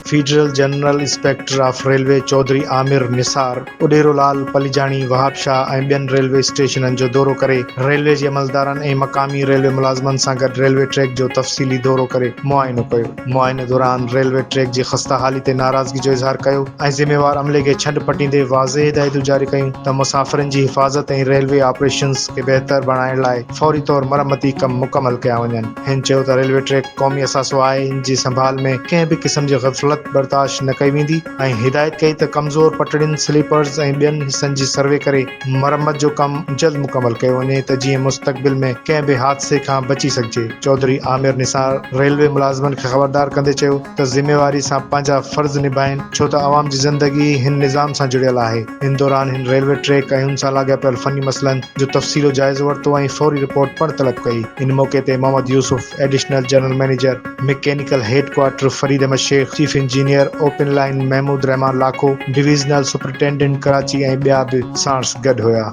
Federal general inspector of railway Chaudhry Amir Nisar Udero Lal Palejani Wahab Shah ۽ ٻين railway اسٽيشنن جو دورو ڪري ريلوي جي عملدارن ۽ مقامي ريلوي ملازمن سان گڏ ريلوي ٽريڪ جو تفصيلي دورو ڪري معائنو ڪيو. معائني دوران ريلوي ٽريڪ جي خسته حالي تي ناراضگي جو اظهار ڪيو ۽ ذميوار عملي کي ڇنڊ پٽيندي واضح هدايتون جاري ڪيون ته مسافرن جي حفاظت ۽ ريلوي آپريشنز کي بهتر بڻائڻ لاء فوري طور مرمتي ڪم مڪمل ڪيا وڃن. هن چيو ته ريلوي ٽريڪ قومي اثاثو آهي ان جي سنڀال ۾ ڪنهن به قسم جي غفلت برداشت نه ڪئي ويندي. ۽ هدايت ڪئي ته ڪمزور پٽڙين، سليپرز ۽ ٻين حصن جي سروي ڪري مرمت جو ڪم جلد مڪمل ڪيو وڃي ته جيئن مستقبل ۾ ڪنهن به حادثي کان بچي سگهجي. چوڌري عامر نثار ريلوي ملازمن کي خبردار ڪندي چيو ته ذميواري سان پنهنجا فرض نڀائين ڇو ته عوام جي زندگي هن نظام سان جڙيل آهي. ان دوران هن ريلوي ٽريڪ ۽ ان سان لاڳاپيل فني مسئلن جو تفصيلو جائزو ورتو ۽ فوري رپورٽ پڻ طلب ڪئي. ان موقعي تي Muhammad Yousuf additional general manager, mechanical headquarter Farid Ahmed Shaikh, chief engineer open line Mahmood Rehman Lakho, divisional superintendent Karachi ۽ ٻيا به ساڻس گڏ هيا.